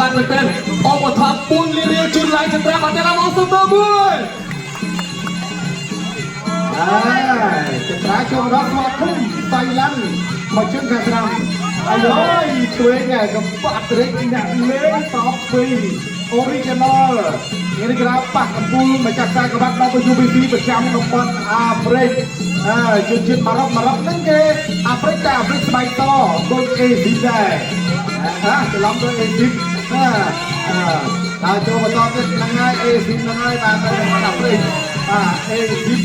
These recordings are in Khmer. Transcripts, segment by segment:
លាំងមែនទែនអបថា4លានរៀលជូនឡើងចត្រាបាទតាមអសុំមួយ អាចត្រាចូលដល់ស្វាគមន៍សៃឡាន់មកជើងខាងស្ដាំអាយយឆ្វេងហើយកបាក់ត្រេកអ្នកលេងតបពី original នេះគេថាប៉ះកំពូលម្ចាស់ខ្សែក្បាត់ WBC ប្រចាំតំបន់អាហ្វ្រិកអើជនជាតិម៉ារ៉ុកម៉ារ៉ុកហ្នឹងគេអាហ្វ្រិកតែអាហ្វ្រិកស្បែកសដូចអេស៊ីបដែរអាច្រឡំដូចអេស៊ីបអើអើដល់ចូលបន្តទៀតហ្នឹងហើយអេស៊ីបហ្នឹងហើយបាទទៅតំបន់អាហ្វ្រិកបាទអេស៊ីប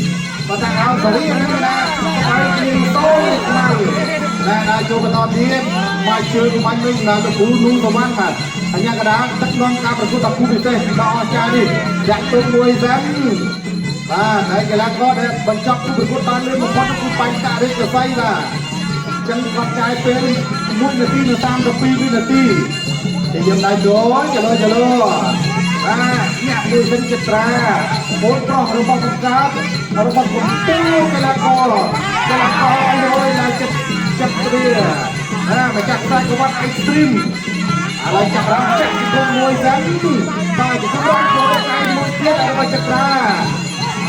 បើតាអោសេរីហ្នឹងគេថាស្បែកជាងតូចខ្មៅណែដល់ចូលបន្តទៀតមកជើងបាញ់វិញដល់លោកគ្រូនូសវណ្ណបាទអញ្ញាកដាដឹកនាំការប្រកួតដល់គូពិសេសដ៏អស្ចារ្យនេះចាក់ទុំមួយសិនបាទហើយកីឡាករដែលបញ្ចប់គូប្រកួតបានលឿនបំផុតគឺបាញ់តារិកសីបាទអញ្ចឹងគាត់ចាយពេល1នាទីនិង32វិនាទីទីយើងដល់ចូលចលោចលោបាទញាក់មួយសិនចិត្តត្រាបូនប្រុសរបស់បង្កើតរបស់កំពូលកីឡាករកីឡាករអយយឡើងចិត្តចិត្តទ្រាណាម្ចាស់ខ្សែក្រវ៉ាត់ Extreme ឥឡូវចាប់ដល់ចាក់ជង្គង់មួយសិនបាទជង្គង់ចូលកែមួយទៀតរបស់ចក្រា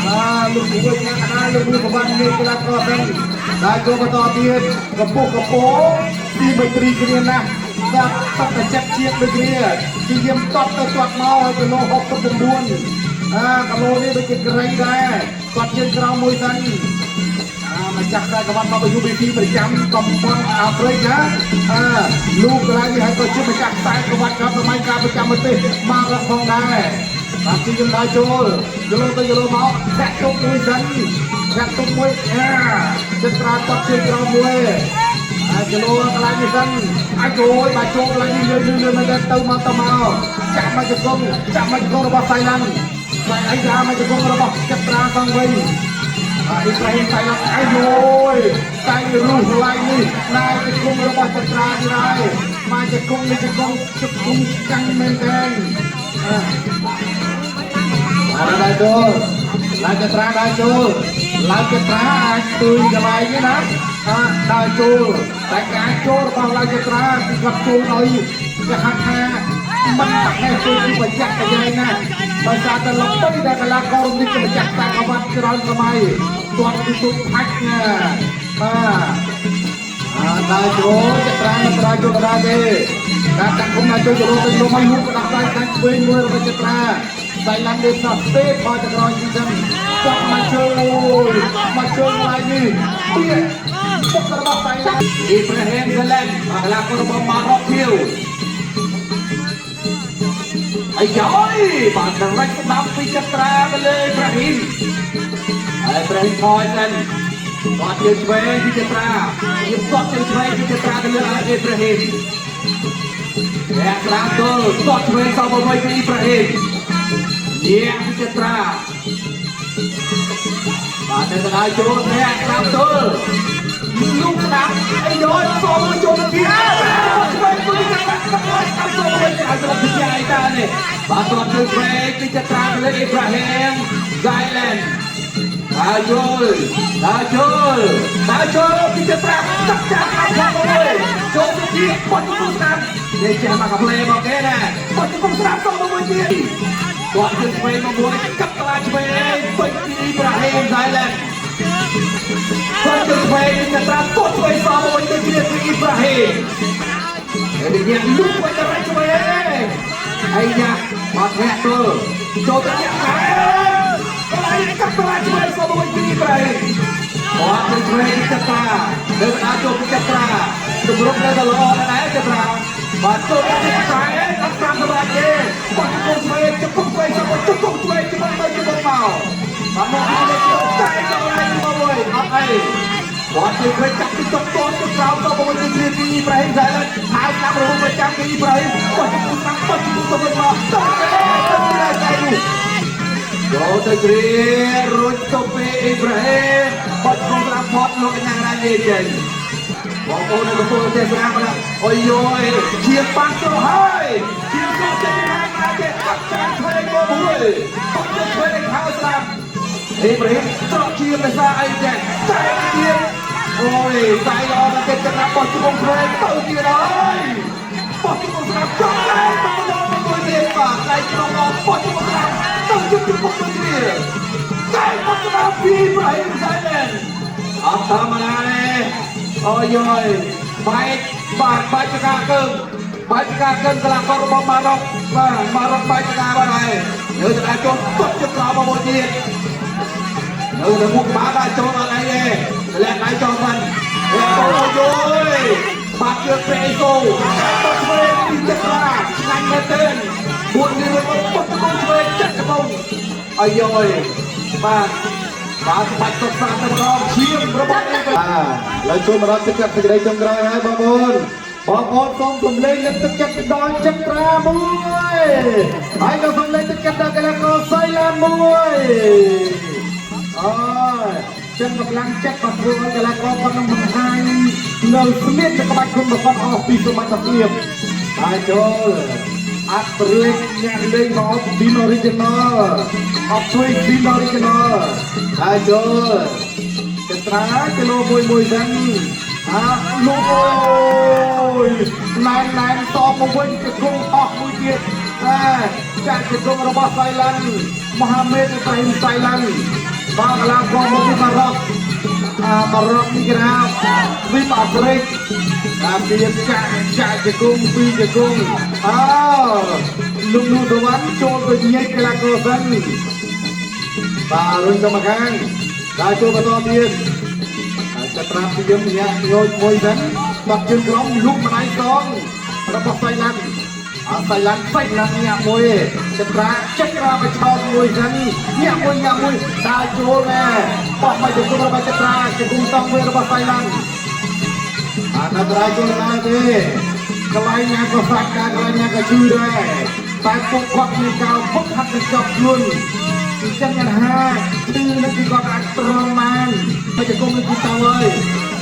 អាលោកគ្រូញ៉ាំអាលោកគ្រូប្រវត្តិនេះកីឡាករសិនដល់ចូលបន្តទៀតកម្ពស់កម្ពស់ទីមេត្រីគ្នាណាស់បាទតតែចិត្តជាងដូចគ្នាជាយាមតត់ទៅទាត់មកឲ្យគីឡូ69អាគីឡូនេះដូចជាក្រៃដែរគាត់ជើងក្រោមមួយសិន អាម្ចាស់ខ្សែក្រវ៉ាត់ WBC ប្រចាំតំបន់អាហ្វ្រិកណាអាលោកកន្លែងនេះហើយក៏ជាម្ចាស់ខ្សែក្រវ៉ាត់កាលសម័យកាលប្រចាំប្រទេសមករកផងដែរបាទជាយើងដើរចូលយល់ទៅយល់មកចាក់ទុកមួយសិនចាក់ទុកមួយអាចិត្តត្រាតត់ជើងក្រោមមួយអាគីឡូកន្លែងនេះសិនអាចអូយបាទចូលកន្លែងនេះលឿនលឿនមែនទៅមកទៅមកចាក់មកជង្គង់ចាក់មកជង្គង់របស់សៃឡាន់សៃអីយ៉ាមកជង្គង់របស់ចិត្តត្រាសងវិញ អ៊ីប្រាហ៊ីមសៃឡាន់អាយយតែរុះកន្លែងនេះណែជង្គង់របស់ចត្រាទៀតហើយមកជង្គង់នេះជង្គង់ជង្គង់ឆ្កាំងមែនតើអារ៉ាចូលឡើងចត្រាដើរចូលឡើងចត្រាអាចទួយកន្លែងនេះណាអាដើរចូលតែការចូលរបស់ឡើងចត្រាគឺគាត់ចូលឲ្យគេហៅថាមិនប្រហែលចូលពីបច្ចៈកញ្ញែណាដោយសារតែលំបីដែលកីឡាករនេះជាម្ចាស់តាកវ៉ាត់ច្រើនសម័យគាត់គឺទុកផាច់ណាបាទអាដើរចូលចត្រាមិនដើរចូលក៏ដែរទេការតាំងគុំដើរចូលចូលទៅលោកឲ្យលូកក៏ដោះស្រាយខាងឆ្វេងមួយរបស់ចត្រាសៃឡាន់នេះសោះទេថយទៅក្រោយទីសិនចាប់មកជើងអូយមកជើងឡើងនេះទៀតពុករបស់សៃឡាន់ អ៊ីប្រាហ៊ីមហ្សេឡែនបាទកីឡាកររបស់ម៉ារ៉ុកខៀវអាយយបាទនឹងរ៉ាច់ស្ដាំពីចត្រាទៅលើអ៊ីប្រាហ៊ីមហើយប្រាហ៊ីមថយសិនគាត់ជើងឆ្វេងពីចត្រាយៀបគាត់ជើងឆ្វេងពីចត្រាទៅលើអ៊ីប្រាហ៊ីមអ្នកស្ដាំទល់គាត់ឆ្វេងសល់មកវិញពីអ៊ីប្រាហ៊ីមញាក់ពីចត្រាបាទទៅដល់ចូលអ្នកស្ដាំទល់លោកស្ដាំអីយសល់ចូលទៅទៀតឆ្វេងពីចត្រាតាមចូលវិញឲ្យស្ដាប់ពីយាយតានេះបាទគាត់ជើងឆ្វេងពីចត្រាទៅលើអ៊ីប្រាហ៊ីមហ្សៃឡែនដើរចូលដើរចូលដើរចូលពីចត្រាចាក់ចាក់តាមផងមួយចូលទៅទៀតបត់ជង្គង់ស្ដាំនេះចេះមកកាផ្លេមកគេណាបត់ជង្គង់ស្ដាំសល់មួយទៀតគាត់ជើងឆ្វេងមកមួយកាប់ក្លាឆ្វេងពេញពីអ៊ីប្រាហ៊ីមហ្សៃឡែនគាត់ជើងឆ្វេងពីចត្រាគាត់ឆ្វេងសល់មួយទៅគ្នាពីអ៊ីប្រាហ៊ីមហើយនេះញ៉ាំលុកទៅទៅឆ្វេងហើយញ៉ាំមកធាក់ទល់ចូលទៅញ៉ាំដែរកន្លែងកាប់ក្លាឆ្វេងសល់មួយពីអ៊ីប្រាហ៊ីមគាត់ជើងឆ្វេងពីចត្រានៅកណ្ដាលចូលពីចត្រាទម្រង់នៅតែល្អដែរចត្រាបាទចូលទៅទីខ្សែអត់តាមសម្រាប់ទេគាត់ជង្គង់ឆ្វេងជង្គង់ឆ្វេងសល់ជង្គង់ឆ្វេងជង្គង់ទៅជង្គង់មកបាទមកនេះចូលតែកន្លែងមកមួយអត់អីគាត់ជើងឆ្វេងចាប់ពីតុកតនទៅក្រោមទៅមួយទៅពីអ៊ីប្រាហ៊ីមហ្សៃឡែនហើយតាមរបស់ប្រចាំពីអ៊ីប្រាហ៊ីមគាត់ជង្គង់ស្ដាំគាត់ជង្គង់ទៅវិញមកទៅទៅទៅទៅនោះចូលទៅគ្រារុញទៅពីអ៊ីប្រាហ៊ីមបាត់ក្នុងស្ដាំផតលោកកញ្ញារានិយាយចេញបងប្អូននៅកំពុងទេសនាមកអូយយជាប៉ាន់ទៅហើយជាក៏ចេញហើយមកចេះកាត់ចានឆ្វេងមកមួយបាត់ទៅឆ្វេងខោស្ដាំអ៊ីប្រាហ៊ីមត្រកជាភាសាអីចេះតែទៀតអូយតែល្អណាស់គេចាប់បោះជង្គង់ឆ្វេងទៅទៀតហើយបោះជង្គង់ស្ដាំចង់តែទៅដល់ ពីប្រហែលសៃឡែនអត់ធម្មតាទេអូយយបែកបាទបែកចកាកើងបែកចកាកើងកីឡាកររបស់ម៉ារ៉ុកបាទម៉ារ៉ុកបែកចកាបាត់ហើយនៅតែអាចចូលទាត់ជើងក្រោមមកមួយទៀតនៅតែមុខក្បាលដែរចូលអត់អីទេលាក់ដៃចូលសិនអូយយបាទជើងប្រេសូតឆ្វេងពីចិត្តរាឆ្ងាញ់មែនទែនពួននេះមកពុតកូនឆ្វេងចិត្តកំពុងអាយយបាទបាទស្បាច់សុកសាន្តតែម្ដងឈាមរបស់នេះ បាទឡើយចូលមកដល់ទឹកចិត្តសេចក្តីចុងក្រោយហើយបងប្អូនបងប្អូនសូមសំលេងលើកទឹកចិត្តដល់ចិត្រាមួយហើយក៏សំលេងទឹកចិត្តដល់កីឡាករសៃឡានមួយអូយចឹងកម្លាំងចិត្តបានធ្វើឲ្យកីឡាករគាត់នឹងបង្ហាញនៅស្មៀននៃក្បាច់គុណរបស់គាត់អស់ពីសមត្ថភាពហើយចូលអត់រឿងអ្នកលេងមកពី original អត់ជួយពី original ហើយចូល ចត្រាគីឡូមួយមួយសិនអាលោកអូយណែនណែនតមកវិញជង្គង់អស់មួយទៀតតែចាក់ជង្គង់របស់សៃឡាន់មហាមេតអ៊ីប្រាហ៊ីមសៃឡាន់បាទកីឡាករមកពីម៉ារ៉ុកអាម៉ារ៉ុកនេះគេថាទ្វីបអាហ្វ្រិកតាមទៀតចាក់ចាក់ជង្គង់ពីរជង្គង់អើលោកនូសវណ្ណចូលទៅញែកកីឡាករសិន បាទរុញទៅមកខាងដល់ចូលបន្តទៀតហើយចត្រាពីយមញាក់ញយមួយសិនបាត់ជើងក្រោមលុកម្ដាយសងរបស់សៃឡាន់អសៃឡាន់សៃឡាន់ញាក់មួយចត្រាចត្រាបឆោតមួយសិនញាក់មួយញាក់មួយដើរចូលណែបោះមកជង្គង់របស់ចត្រាជង្គង់សងវិញរបស់សៃឡាន់អានត្រៃចូលណាទេកន្លែងណាក៏សាច់ដែរកន្លែងណាក៏ឈឺដែរតែពួកគាត់មានការហ្វឹកហាត់នឹងជាប់ខ្លួន អញ្ចឹងណាឈឺនឹងគឺគាត់អាចទ្រាំបានហើយជង្គង់នឹងគឺទៅហើយ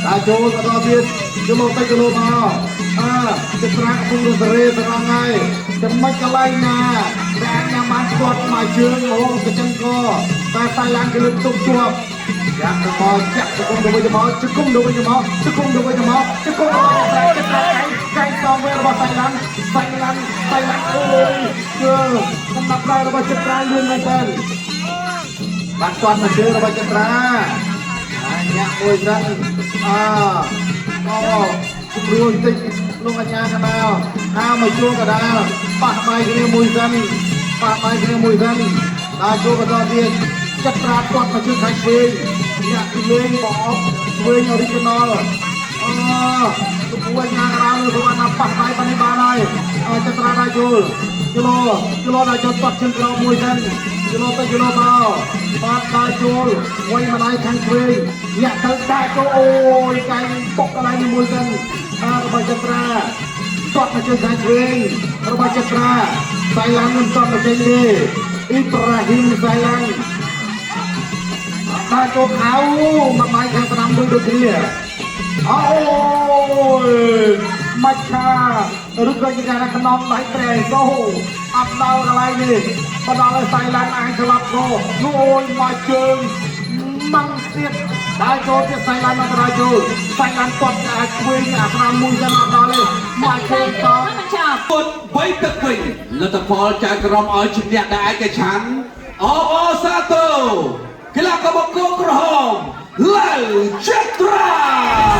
ដល់ចូលបន្តទៀតគីឡូទៅគីឡូមកអើចត្រាកំពុងទៅសេរីសរងហើយចំណុចកន្លែងណាដែលអាចញ៉ាំបានគាត់មកជើងអូកញ្ចឹងកតែសៃឡានគេលើកទុកជាប់យ៉ាងទៅមកចាក់ជង្គង់ទៅវិញទៅមកជង្គង់ទៅវិញទៅមកជង្គង់ទៅវិញទៅមកជង្គង់របស់ចត្រាចត្រាកែងកែងសងវិញរបស់សៃឡានសៃឡានសៃឡានអូយគឺកំណត់ដៃរបស់ចត្រាលឿនមែនទែន បានគាត់មកជឿរបស់ចត្រាអាញាក់មួយសិនអអូព្រួយតិចលោកអញ្ញាកណ្ដាលហាមកជួកណ្ដាលប៉ះបាយគ្នាមួយសិនប៉ះបាយគ្នាមួយសិនដល់ជួបន្តទៀតចត្រាគាត់មកជឿខាងឆ្វេងញាក់លេងបអប់ឆ្វេង original អលោកពូអញ្ញាកណ្ដាលលោកបានប៉ះបាយប៉ុណ្នេះបានហើយចត្រាដល់ជុលគីឡូគីឡូដល់ចូលទាត់ជើងក្រោមមួយសិនគីឡូទៅគីឡូមកបាទដល់ចូលមួយម្ដាយខាងឆ្វេងញាក់ទៅដាក់ចូលអូយកែងបុកកន្លែងនេះមួយសិនបាទរបស់ចត្រាទាត់មកជើងខាងឆ្វេងរបស់ចត្រាសៃឡានមិនទាត់មកចេញទេអ៊ីប្រាហ៊ីមសៃឡានដល់ចូលខៅមួយបាយខាងស្ដាំមួយដូចគ្នាអូយមច្ឆាឬក៏ជាការខ្នំដៃប្រែសូអត់ដល់កន្លែងនេះបណ្ដល់ឲ្យសៃឡានអាចស្លាប់ក៏នោះអូយមកជើងម៉ាំងទៀតដើរចូលទៀតសៃឡានមកដើរចូលសៃឡានគាត់អាចឆ្វេងអាស្នាមមួយសិនអត់ដល់ទេមកជើងត បញ្ចប់ ពុតបីទឹកវិញលទ្ធផលចៅក្រមឲ្យឈ្នះដែលឯកច្ឆន្ទអបអរសាទរកីឡាករបង្គោលក្រហមឡាវចត្រា។